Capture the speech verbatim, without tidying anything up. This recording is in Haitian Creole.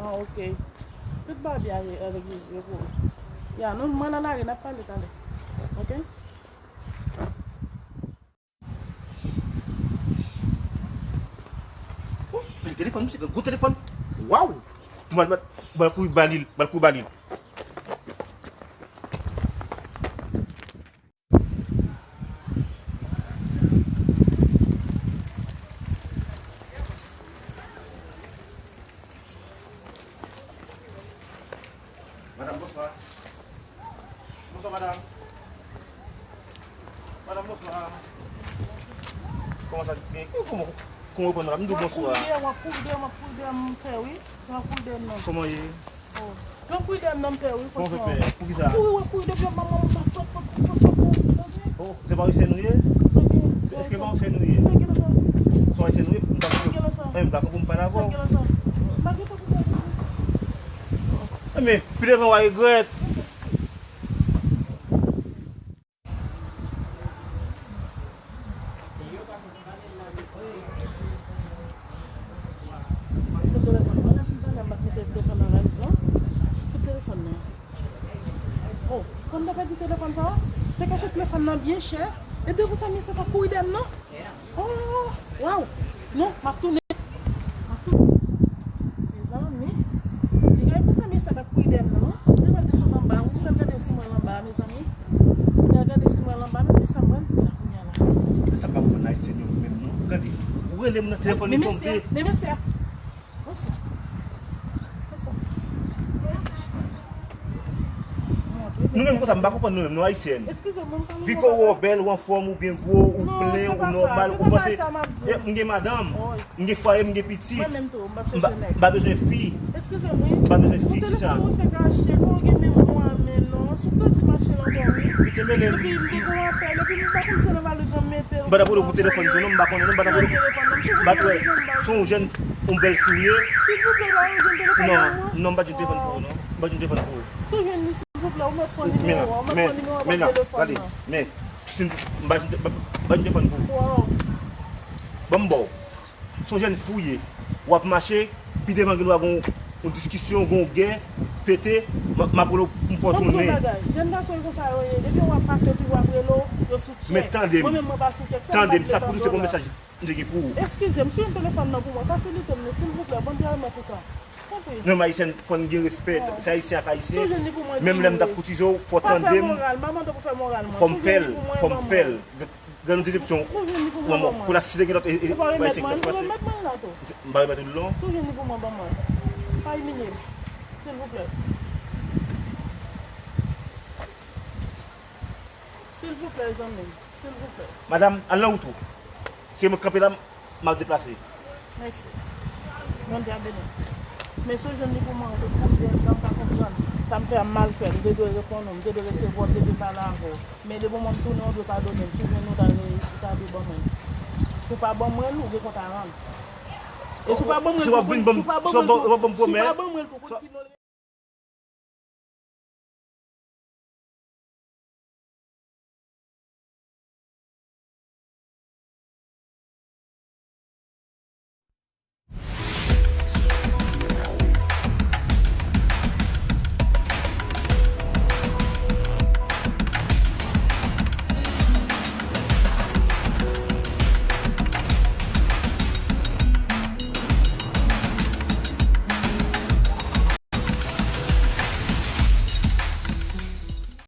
Ah, ok. Tout bagay byen ale, ale, Jezi, yo pou. Ya, nou, mwen nan lari, n ap pale talè. Ok? Oh, bèl telefòn, misye gen gwo telefòn. Waw! Mwen, mwen, mwen kouri ba li, mwen kouri ba li. Madam, bonswa. Bonswa, madam. Madam, bonswa. Kòman sa gen? Kòman, kòman, kòman w reponn, madam? M di w bonswa. W ap kouri dèyè m, w ap kouri dèyè m, m pè, wi. W ap kouri dèyè m nan. Kòman ye? Oh. W ap kouri dèyè m nan, m pè, wi, franchman. Kòman w fè pè? Poukisa? W ap kouri, w ap kouri depi yon moman, m ap fwèt, fwèt, fwèt, fwèt, fwèt, fwèt. Oh, se pa Ayisyen nou ye? Èske pa Ayisyen nou ye? Sa gen la sa? Se Ayisyen nou ye? M pa konprann. Sa gen la sa? Mwen, m pa konprann pou m pale avè w. Sa gen la sa? M pa gen tan pou pale. Men, pi devan w a regrèt. Kote telefòn nan? Lè fin talè, m ap mete telefòn nan rezon. Kote telefòn nan? Oh, kòm m ta pèdi telefòn sa a, te kache telefòn nan byen chè. E depi sa, mesye t ap kouri dèyè m, non? Oh, waw! Non, m ap tounen. M ap tounen. Mezanmi, li gen pou sa, mesye t ap kouri dèyè m, non? Li pral desann anba, wi, li pral gade si mwen anba, mezanmi. Li pral gade si mwen anba, men sa m pral di la, kounye a la. Sa pa konn Ayisyen yo menm, non? Gade, ou rele m nan telefòn, li tonbe. Men mesye a, men mesye a. Bonswa. Bonswa. Nou menm konsa, m pa konprann nou menm, nou Ayisyen. Eskize m, mwen pale nòmal. Vi ke w wè w bèl, ou anfòm, ou byen gwo, ou plen, ou nòmal, ou panse, eh, m gen madanm, m gen fwaye, m gen pitit. Mwen menm tou, m pa chèche nèg. M pa bezwen fi. Eskize m, wi. M pa bezwen fi, kisa? Ou telefòn ou fè kache, ou gen memwa, men non. Sou pèdi mache l ankò, wi. Li te mele m. Epi m te gon apèl, epi m pa konn si nan valiz lan m mete l. M pa t ap rele w pou telefòn tou, non, m pa konnen, non, m pa t ap rele w. M pa t wè, se yon jèn, yon bèl fi w ye. Silvouplè, pa yon jèn telefòn nan mwen. Non, non, m pa t jwenn telefòn pou ou, non. M pa t jwenn telefòn pou ou. Si w jwenn li, silvouplè, ou mèt pran nimewo a, ou mèt pran nimewo a, pran telefòn nan. Men, men, men, si m, m pa t jwenn, m pa t jwenn telefòn pou ou. Waw. Ban m ba w. Se yon jèn fi w ye. W ap mache, pi devan gen dwa gen yon diskisyon, gen yon gè, pete, m, m ap rele w pou m fè w tounen. Ban m di w yon bagay, jèn gason yo konsa yo ye. Depi w ap pase, epi w ap rele w, yo sou tchèk. Men tande m. Mwen menm, mwen pa sou tchèk, sa m pa vle tande w. Tande m, sa pou nou se bon mesaj m te gen pou ou. Eskize m, si w jwenn telefòn nan pou mwen, fasilite m li, silvouplè, ban m pèmèt ou sa. Tanpri. Non, Ayisyen, fò n gen respè. Se Ayisyen ak Ayisyen. Si w jwenn li pou mwen, di m wi. Menm lè m t ap koutize w, fò w tande m. Pa fè moral, m pa mande w pou fè moral mwen. Fò m fè l, fò m fè l. Gade yon desepsyon. Si w jwenn li pou mwen, ban mwen. Pou la si te gen lòt, e, e, ou pa remèt mwen, ou remèt mwen la tou. M pa remèt ou l non. Si w jwenn li pou mwen, ban mwen. Pa imilye m. Silvouplè. Silvouplè, zanmi m. Silvouplè. Madanm, al nan wout ou. Se mwen k kanpe la, m ap deplase. Mèsi. Bondye a beni w. Men si w jwenn li pou mwen, ou te kouri dèyè m, m pa konprann. Sa m fè a, m mal fè l. M te dwe reponn ou, m te dwe resevwa w, m te dwe pale avè w. Men depi w wè m tounen, ou dwe padone m. Si w jwenn li, ou ta re-, ou ta dwe ban mwen l. Si w pa ban mwen l, ou gen kont a rann. E si w pa ban mwen l pou kounye, si w pa ban mwen l pou, si w pa ban mwen l pou kounye,